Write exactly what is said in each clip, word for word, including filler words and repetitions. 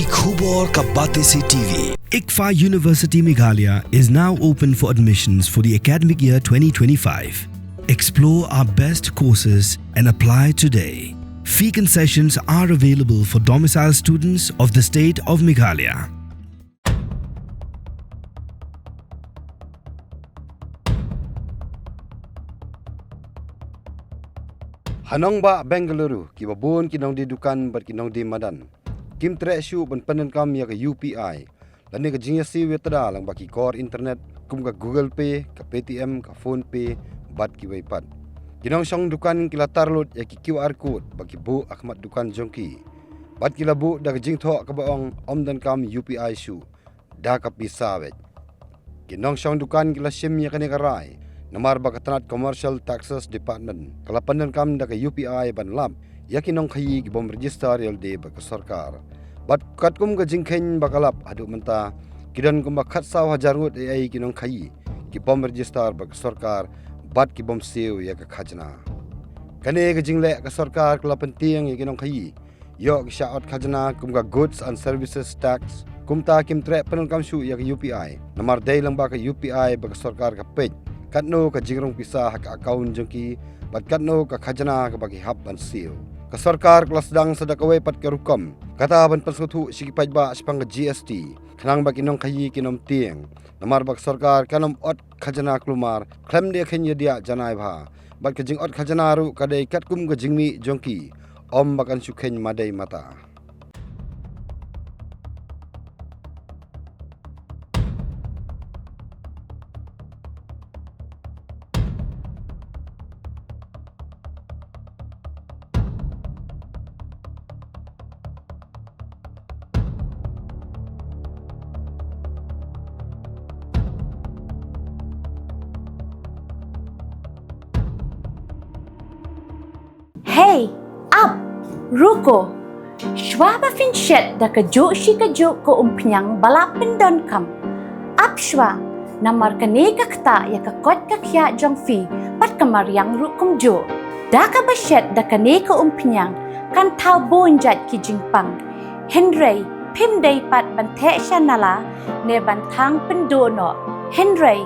Khubor ka Batesi T V. ICFAI University Meghalaya is now open for admissions for the academic year twenty twenty-five. Explore our best courses and apply today. Fee concessions are available for domicile students of the state of Meghalaya. Ha nongbah Bengaluru, kiba bun ki nongdie dukan bad ki nongdie madan kim treh shuh ban pyndonkam ïa ka U P I lane ka jingïasiew ïatrei lyngba ki kor internet kum ka Google Pay, ka Paytm, ka PhonePe bad kiwei pat. Ki nongshong dukan ki la tar lut ïa ki Q R code ba ki buh ha khmat dukan jong ki bad ki la buh da ka jingthoh kaba ong ym donkam U P I shuh da ka pisa beit. Ki nongshong dukan ki la shim ïa kane ka rai namar ba ka tnat Commercial Taxes Department ka la pyndonkam da ka U P I ban lap ïa ki nongkhaïi ki bym register ïalade bad ka sorkar. Bad katkum ka jingkheiñ ba ka lap, haduh mynta ki don kumba khatsaw hajar ngut ei ei ki nongkhaïi ki bym register bad ka sorkar bad ki bym siew ïa ka khajna. Kane ka jingleh ka sorkar ka la pyntieng ïa ki nongkhaïi ïoh ki shah ot khajna kum ka Goods and Services Tax. Kumta kim treh pyndonkam shuh ïa ka U P I namar dei lyngba ka U P I ba ka sorkar ka peit katno ka jingrung pisa ha ka account jong ki bad katno ka khajna kaba ki hap ban siew. Ka sorkar ka la sdang sa da kawei pat ka rukom, kata ban pynsngewthuh sha ki paidbah shaphang ka G S T khnang ba ki nongkhaïi kin ym tieng namar ba ka sorkar kan ym ot khajna kulmar khlem da kheiñ ïa diah janai bha. Bad ka jingot khajna ruh ka dei katkum ka jingmih jong ki, ym ba kan shu kheiñ madei mata. Hei, ap, ruko. Shuwa ba phin shet da kajuh shi kajuh ka umphniang ba la pyndonkam, ap shuwa, namar kane ka ktah ïa ka koit ka khiah jong phi bad ka mariang ruh kumjuh. Da kaba shet da kane ka umphniang kan thaw bun jait ki jingpang. Hynrei phim dei pat ban theh sha nala ne ban thang pynduh noh. Hynrei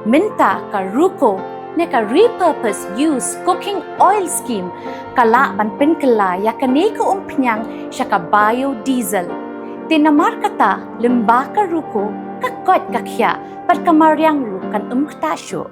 mynta ka ruko ne ka repurpose use cooking oil scheme ka lah ban pynkylla ïa kane ka umphniang sha ka biodiesel. Te namar kata, lyngba ka ruko, ka koit ka khiah bad ka mariang ruh kan ym ktah shuh.